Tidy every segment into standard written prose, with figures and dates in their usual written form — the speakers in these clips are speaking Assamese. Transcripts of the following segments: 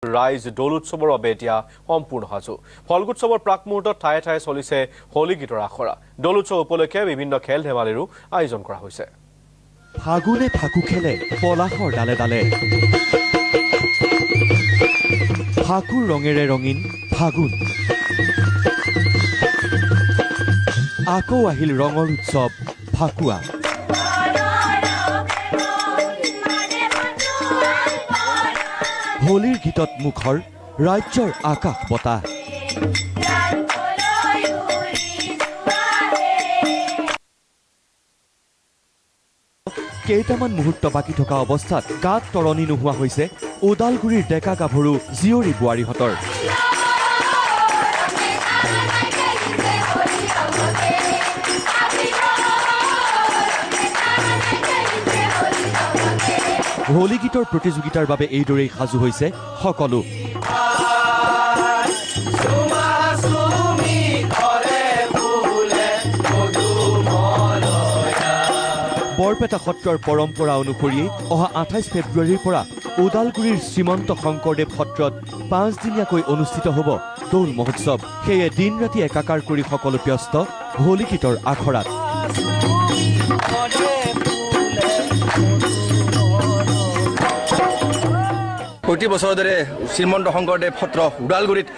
ৰাইজ দৌল উৎসৱৰ বাবে এতিয়া সম্পূৰ্ণ সাজু। ফল্গুৎসৱৰ প্ৰাক মুহূৰ্তত ঠায়ে ঠায়ে চলিছে হোলী গীতৰ আখৰা। দৌল উৎসৱ উপলক্ষে বিভিন্ন খেল ধেমালিৰো আয়োজন কৰা হৈছে। ফাগুনে ফাকু খেলে পলাশৰ ডালে ডালে, ফাকুৰ ৰঙেৰে ৰঙীন ফাগুন। আকৌ আহিল ৰঙৰ উৎসৱ ফাকুৱা। হোলীৰ গীতত মুখৰ ৰাজ্যৰ আকাশ বতাহ। কেইটামান মুহূৰ্ত বাকী থকা অৱস্থাত গাত তৰণি নোহোৱা হৈছে ওদালগুৰিৰ ডেকা গাভৰু, জীয়ৰী বোৱাৰীহঁতৰ। হোলী গীতৰ প্ৰতিযোগিতাৰ বাবে এইদৰেই সাজু হৈছে সকলো। বৰপেটা সত্ৰৰ পৰম্পৰা অনুসৰিয়েই অহা 28 ফেব্ৰুৱাৰীৰ পৰা ওদালগুৰিৰ শ্ৰীমন্ত শংকৰদেৱ সত্ৰত 5দিনীয়াকৈ অনুষ্ঠিত হ'ব দৌল মহোৎসৱ। সেয়ে দিন ৰাতি একাকাৰ কৰি সকলো ব্যস্ত হোলী গীতৰ আখৰাত। প্ৰতি বছৰৰ দৰে শ্ৰীমন্ত শংকৰদেৱ সত্ৰ ওদালগুৰিত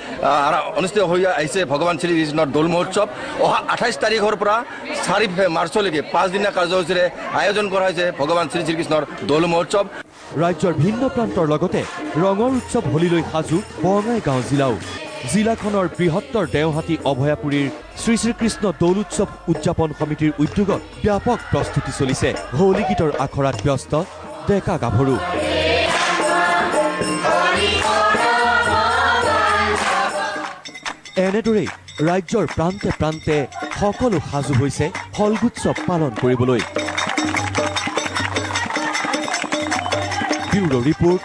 অনুষ্ঠিত হৈ আহিছে ভগৱান শ্ৰীকৃষ্ণৰ দৌল মহোৎসৱ। অহা 28 তাৰিখৰ পৰা 4 মাৰ্চলৈকে 5দিনীয়া কাৰ্যসূচীৰে আয়োজন কৰা হৈছে ভগৱান শ্ৰী শ্ৰীকৃষ্ণৰ দৌল মহোৎসৱ। ৰাজ্যৰ ভিন্ন প্ৰান্তৰ লগতে ৰঙৰ উৎসৱ হোলীলৈ সাজু বঙাইগাঁও জিলাও। জিলাখনৰ বৃহত্তৰ দেওহাটী অভয়াপুৰীৰ শ্ৰী শ্ৰীকৃষ্ণ দৌল উৎসৱ উদযাপন সমিতিৰ উদ্যোগত ব্যাপক প্ৰস্তুতি চলিছে। হোলী গীতৰ আখৰাত ব্যস্ত ডেকা গাভৰু। এনেদৰেই ৰাজ্যৰ প্ৰান্তে প্ৰান্তে সকলো সাজু হৈছে ফল্গুৎসৱ পালন কৰিবলৈ। Bureau report.